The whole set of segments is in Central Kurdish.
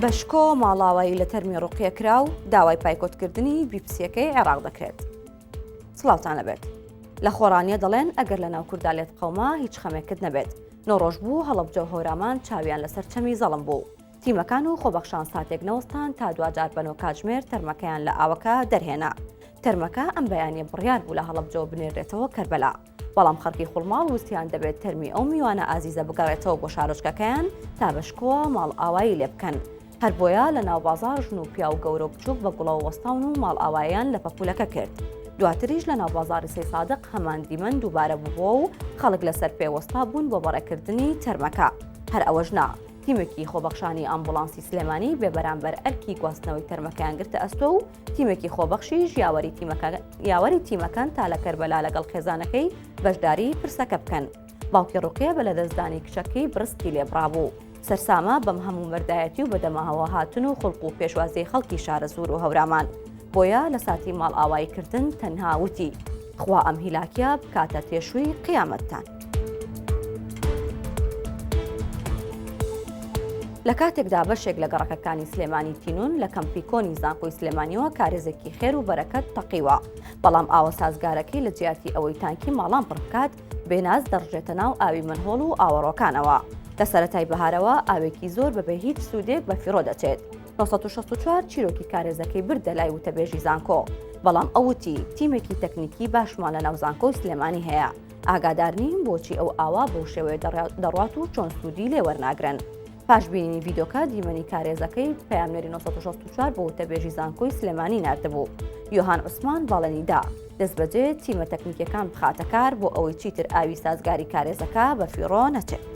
بە شکۆ ماڵاوایی لە تەرمی ڕوقیە کرا و داوای پایکۆتکردنی بیپسیەکەی عێراق دەکرێت. سڵاوتان لەبێت. لە خۆڕانیە دەڵێن ئەگەر لە ناو کوردا لێت قەوما هیچ خەمێکت نەبێت. نۆ ڕۆژ بوو هەڵەبجە و هەورامان چاویان لەسەر چەمی زەڵم بوو. تیمەکان و خۆبەخشان ساتێک نەوەستان تا دواجار بە نۆ کاتژمێر تەرمەکەیان لە ئاوەکە دەرهێنا. تەرمەکە ئەم بەیانیە بڕیار بوو لە هەڵەبجەوە بنێرێتەوە کەربەلا. بەڵام خەڵکی خوڵماڵ وتیان دەبێت تەرمی ئەو میوانە ئازیزە بگەڕێتەوە بۆ شارۆچکەکەیان تا بە شکۆوە ماڵئاوایی لێ بکەن. هەر بۆیە لە ناو بازاڕ ژن و پیاو گەورە و بچووک بە گوڵەوە وەستاون و ماڵئاواییان لە پەپوولەکە کرد. دواتریش لە ناو بازاڕی سەیسادق هەمان دیمەن دووبارە بووبووە و خەڵک لەسەر پێ وەستا بوون بۆ بەڕێکردنی تەرمەکە. هەر ئەوەش نا، تیمێکی خۆبەخشانی ئامبوڵانسی سلێمانی بێبەرامبەر ئەرکی گواستنەوەی تەرمەکەیان گرتە ئەستۆ و تیمێکی خۆبەخشیش یاوەری تیمەکە یاوەری تیمەکان تا لە کەربەلا لەگەڵ خێزانەکەی بەشداری پرسەکە بکەن. باوکی ڕوقیە بە لەدەستدانی کچەکەی بڕستی لێبڕابوو. سەرسامە بەم هەموو مەردایەتی و بەدەمەوە هاتن و خوڵق و پێشوازیی خەڵکی شارەزوور و هەورامان. بۆیە لە ساتی ماڵئاوایی کردن تەنها وتی، خوا ئەم هیلاکیە بکاتە تێشووی قیامەتتان. لە کاتێکدا بەشێک لە گەڕەکەکانی سلێمانی تینوون، لە کەمپی کۆنی زانکۆی سلێمانیەوە کارێزێکی خێر و بەرەکەت تەقیوە، بەڵام ئاوە سازگارەکەی لە جیاتی ئەوەی تانکی ماڵان پڕ بکات، بێناز دەڕژێتە ناو ئاوی مەنهۆڵ و ئاوەڕۆکانەوە. لە سەرەتای بەهارەوە ئاوێکی زۆر بەبێ هیچ سوودێک بەفیڕۆ دەچێت. 964 چیرۆکی کارێزەکەی بردە لای وتەبێژی زانکۆ، بەڵام ئەو وتی، تیمێکی تەکنیکی باشمان لەناو زانکۆی سلێمانی هەیە، ئاگادار نیم بۆچی ئەو ئاوە بەو شێوەیە دەڕوات و چۆن سوودی لێ وەرناگرن. پاش بینینی ڤیدۆکە دیمەنی کارێزەکەی پەیامنێری 964 بۆ وتەبێژی زانکۆی سلێمانی ناردبوو. یۆهان عوسمان بەڵێنی دا، دەستبەجێ تیمە تەکنیکیەکان بخاتە کار بۆ ئەوەی چیتر ئاوی سازگاری کارێزەکە بە فیڕۆ نەچێت.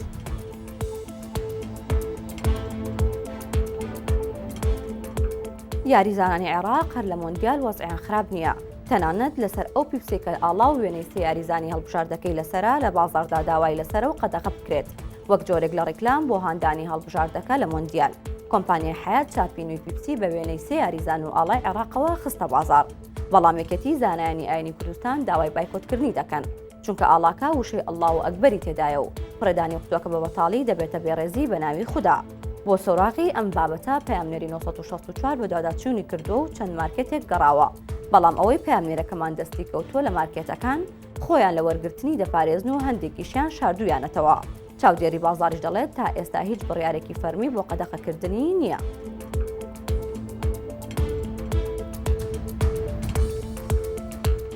یاریزانانی عێراق هەر لە مۆندیال وەزعیان خراپ نییە، تەنانەت لەسەر ئەو پیپسێک کە ئاڵا و وێنەی سێ یاریزانی هەڵبژاردەکەی لەسەرە لە بازاڕدا داوای لەسەرە و قەدەغە بکرێت وەک جۆرێک لە ڕیکلام بۆ هاندانی هەڵبژاردەکە لە مۆندیال. کۆمپانیای حەیات چاپی نوێی پیپسی بە وێنەی سێ یاریزان و ئاڵای عێراقەوە خستە بازاڕ. بەڵام یەکێتی زانایانی ئاینی کوردستان داوای بایکۆتکردنی دەکەن، چونکە ئاڵاکە وشەی اللە و اکبری تێدایە و فڕێدانی قوتوەکە بە بەتاڵی دەبێتە بێڕێزی بە ناوی خودا. بۆ سۆراغی ئەم بابەتە پەیامنێری 964 بەدواداچوونی کردووە و چەند مارکێتێک گەڕاوە، بەڵام ئەوەی پەیامنێرەکەمان دەستی کەوتووە لە مارکێتەکان خۆیان لە وەرگرتنی دەپارێزن و هەندێکیشیان شاردوویانەتەوە. چاودێری بازاڕیش دەڵێت تا ئێستا هیچ بڕیارێکی فەرمی بۆ قەدەخەکردنی نییە.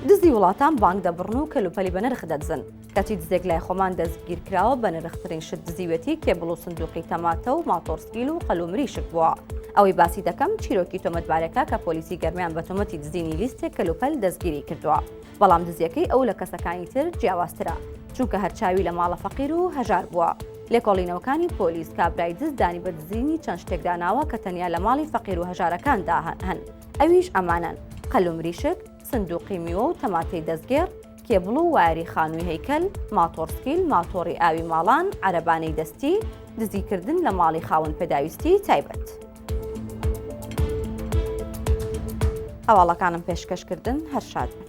دزی وڵاتان بانک دەبڕن و کەلوپەلی بەنرخ دەدزن، کەچی دزێک لای خۆمان دەستگیرکراوە بەنرخترین شت دزیوێتی کێبڵ و سندوقی تەماتە و ماتۆڕسکیل و قەل و مریشک بووە. ئەوەی باسی دەکەم چیرۆکی تۆمەتبارێکە کە پۆلیسی گەرمیان بە تۆمەتی دزینی لیستێک کەلوپەل دەستگیری کردووە. بەڵام دزیەکەی ئەو لە کەسەکانی تر جیاوازترە، چونکە هەر چاوی لە ماڵە فەقیر و هەژار بووە. لێکۆڵینەوەکانی پۆلیس کابرای دز دانی بە دزینی چەند شتێکدا ناوە کە تەنیا لە ماڵی فەقیر و هەژارەکاندا هەن، ئەویش ئەمانەن، قەل و مریشک، سندوقی میوە و تەماتەی دەستگێڕ، کێبڵ و وایەری خانووی هەیکەل، ماتۆڕسکیل، ماتۆڕی ئاوی ماڵان، عەرەبانەی دەستی، دزیکردن لە ماڵی خاوەن پێداویستی تایبەت. هەواڵەکانم پێشکەش کردن هەر شاد بن.